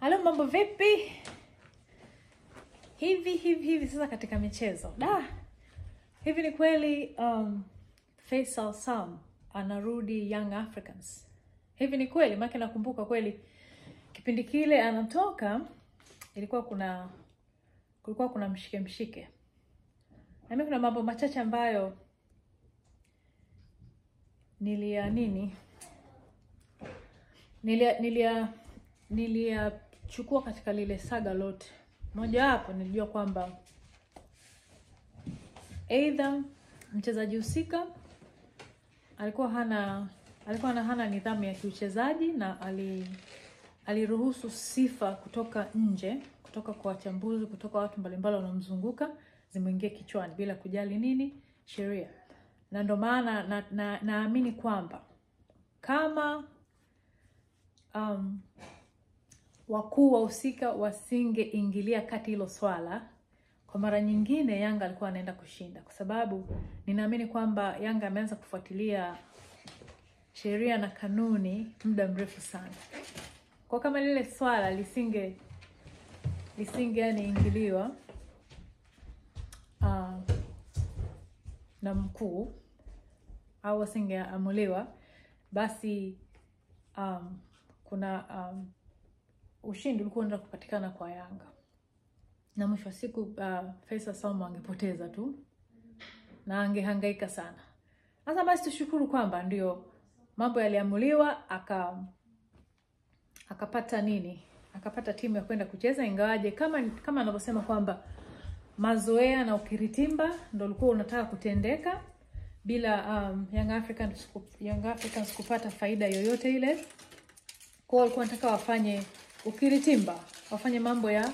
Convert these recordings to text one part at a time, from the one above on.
Halo, mambo vipi? Hivi hivi hivi sasa katika michezo. Da. Hivi ni kweli Feisal Salum anarudi Young Africans. Hivi ni kweli, maana nakumbuka kweli kipindi kile anatoka ilikuwa kuna kulikuwa kuna mshike mshike. Na mimi kuna mambo machache ambayo niliyachukua katika lile saga lote. Moja wapo nilijua kwamba either mchezaji husika alikuwa hana nidhamu ya kiuchezaji na aliruhusu sifa kutoka nje, kutoka kwa wachambuzi, kutoka watu mbalimbali wanaomzunguka zimuingie kichwani bila kujali nini sheria. Na ndio maana naamini kwamba kama wakuu wahusika wasingeingilia kati hilo swala, kwa mara nyingine Yanga alikuwa anaenda kushinda, kwa sababu ninaamini kwamba Yanga ameanza kufuatilia sheria na kanuni muda mrefu sana. Kwa kama lile swala lisinge yani ingiliwa na mkuu au asingeamuliwa, basi kuna ushindi ulikuwa unaenda kupatikana kwa Yanga. Na mwisho wa siku Feisal Salum angepoteza tu na angehangaika sana. Sasa basi tushukuru kwamba ndio mambo yaliamuliwa, akapata nini? Akapata timu ya kwenda kucheza, ingawaje kama anavyosema kwamba mazoea na ukiritimba ndio ulikuwa unataka kutendeka bila Young Africans kupata faida yoyote ile. Kwa walikuwa wanataka wafanye ukiritimba, wafanye mambo ya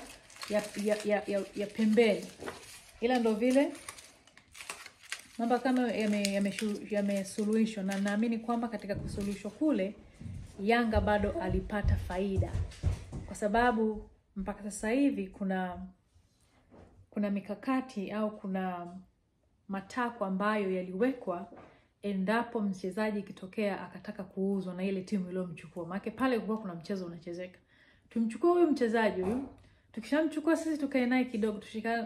pembeni. Ila ndo vile mambo kama yamesuluhishwa, na naamini kwamba katika kusuluhishwa kule Yanga bado alipata faida, kwa sababu mpaka sasa hivi kuna mikakati au kuna matakwa ambayo yaliwekwa endapo mchezaji kitokea akataka kuuzwa na ile timu iliyomchukua. Maana pale kulikuwa kuna mchezo unachezeka. Tumchukue huyu mchezaji huyu, tukishamchukua sisi tukae naye kidogo,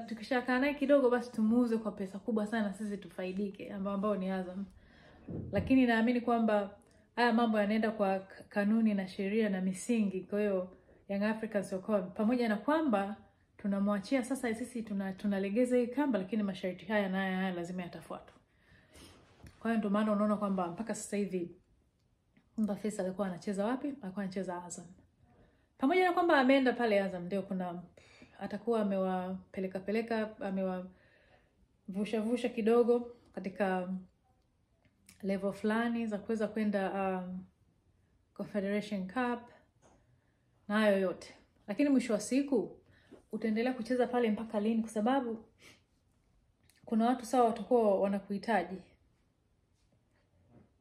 tukishakaa naye kidogo basi tumuuze kwa pesa kubwa sana sisi tufaidike, ambao ni Azam. Lakini naamini kwamba haya mambo yanaenda kwa kanuni na sheria na misingi. Kwa hiyo Young Africans wako pamoja na kwamba tunamwachia sasa, sisi tunalegeza hii kamba, lakini masharti haya na haya lazima yatafuatwa. Kwa hiyo ndio maana unaona kwamba mpaka sasa hivi Feisal alikuwa anacheza wapi? Alikuwa anacheza Azam. Pamoja na kwamba ameenda pale Azam, ndio kuna atakuwa amewapeleka peleka, amewavusha vusha kidogo katika level fulani za kuweza kwenda Confederation Cup na hayo yote. Lakini mwisho wa siku utaendelea kucheza pale mpaka lini? Kwa sababu kuna watu sawa watakuwa wanakuhitaji.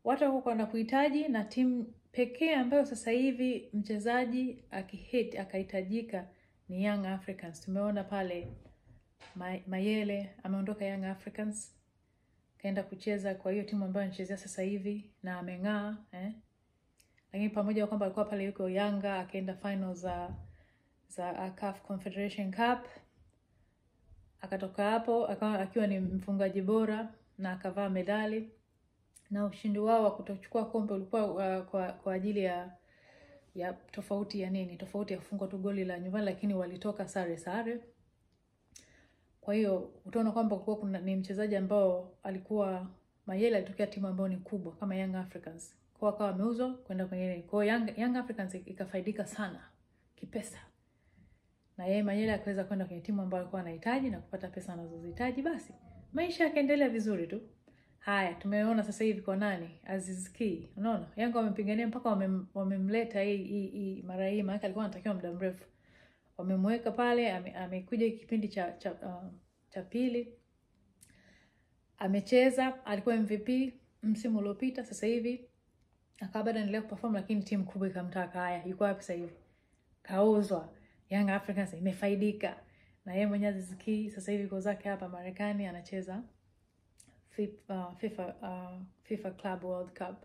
Watu wako wanakuhitaji, na timu pekee ambayo sasa hivi mchezaji akihit akahitajika ni Young Africans. Tumeona pale Mayele ameondoka Young Africans kaenda kucheza kwa hiyo timu ambayo anachezea sasa hivi na ameng'aa, eh. Lakini pamoja na kwamba alikuwa pale yuko Yanga, akaenda finals za CAF Confederation Cup, akatoka hapo akiwa ni mfungaji bora na akavaa medali. Na ushindi wao wa kutochukua kombe ulikuwa kwa ajili ya tofauti ya nini? Tofauti ya kufunga tu goli la nyumbani, lakini walitoka sare sare. Kwa hiyo utaona kwamba kulikuwa kuna ni mchezaji ambao alikuwa Mayele alitokea timu ambayo ni kubwa kama Young Africans. Kwa akawa ameuzwa kwenda kwenye, kwa Young Africans ikafaidika sana kipesa. Na yeye Mayele akaweza kwenda kwenye timu ambayo alikuwa anahitaji na kupata pesa anazozihitaji, basi maisha yakaendelea vizuri tu. Haya, tumeona sasa hivi kwa nani? Aziz Ki. Unaona? Yanga wamepigania mpaka wamemleta hii mara hii, maana alikuwa anatakiwa muda mrefu. Wamemweka pale, amekuja kipindi cha pili. Amecheza, alikuwa MVP msimu uliopita, sasa hivi akawa bado anaendelea kuperform, lakini timu kubwa ikamtaka. Haya, yuko wapi sasa hivi? Kauzwa. Young Africans imefaidika. Na yeye mwenyewe Aziz Ki sasa hivi yuko zake hapa Marekani anacheza FIFA Club World Cup.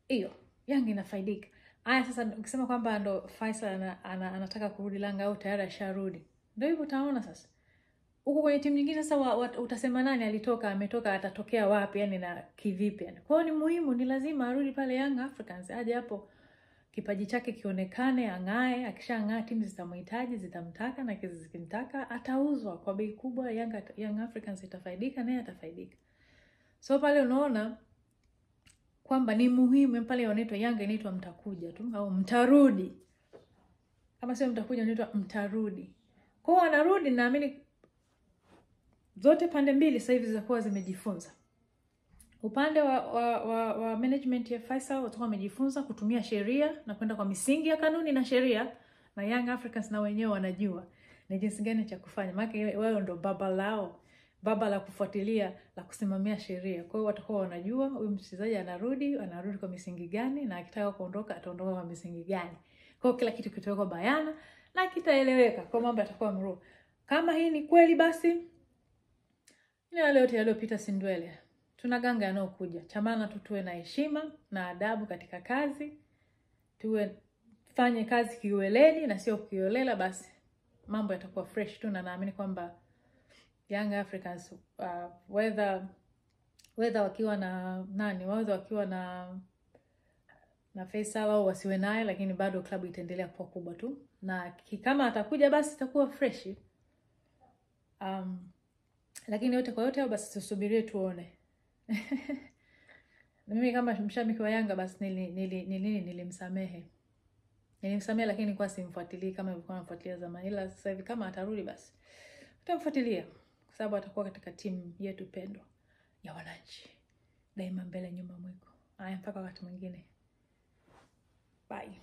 Hiyo Yanga inafaidika. Aya, sasa ukisema kwamba ndo Faisal anataka kurudi Yanga au tayari asharudi, ndio hivyo utaona sasa huko kwenye timu nyingine sasa utasema nani alitoka, ametoka, atatokea wapi yani na kivipi yani. Kwa hiyo ni muhimu, ni lazima arudi pale Young Africans, aje hapo kipaji chake kionekane, ang'ae. Akishang'aa timu zitamhitaji, zitamtaka, na zikimtaka atauzwa kwa bei kubwa. Young Africans itafaidika, naye atafaidika. So pale unaona kwamba ni muhimu pale wanaitwa Yanga, inaitwa mtakuja tu au mtarudi, kama sio mtakuja inaitwa mtarudi. Kwa hiyo wanarudi, naamini zote pande mbili sasa hivi zitakuwa zimejifunza. Upande wa management ya Faisal watakuwa wamejifunza kutumia sheria na kwenda kwa misingi ya kanuni na sheria, na Young Africans na wenyewe wanajua ni jinsi gani cha kufanya, maana wao ndo baba lao, baba la kufuatilia la kusimamia sheria. Kwa hiyo watakuwa wanajua huyu mchezaji anarudi, anarudi kwa misingi gani, na akitaka kuondoka ataondoka kwa misingi gani. Kwa hiyo kila kitu kitawekwa bayana na kitaeleweka, kwa mambo yatakuwa mrua. Kama hii ni kweli, basi ni yale yote yaliyopita si ndwele. Tuna ganga yanayokuja. Chamana tu tuwe na heshima na adabu katika kazi, tuwe fanye kazi kiueledi na sio kiolela, basi mambo yatakuwa fresh tu, na naamini kwamba Young Africans whether wakiwa na nani, whether wakiwa na Faisal au wasiwe naye, lakini bado klabu itaendelea kuwa kubwa tu, na kama atakuja basi itakuwa fresh. Lakini yote kwa yote, basi tusubirie tuone. Mimi kama mshabiki wa Yanga basi nilimsamehe. Nilimsamehe, lakini kwa simfuatilii kama nilikuwa namfuatilia zamani, ila sasa hivi kama atarudi basi tutamfuatilia kwa sababu atakuwa katika timu yetu pendwa ya wananchi. Daima mbele, nyuma mwiko. Haya, mpaka wakati mwingine. Bye.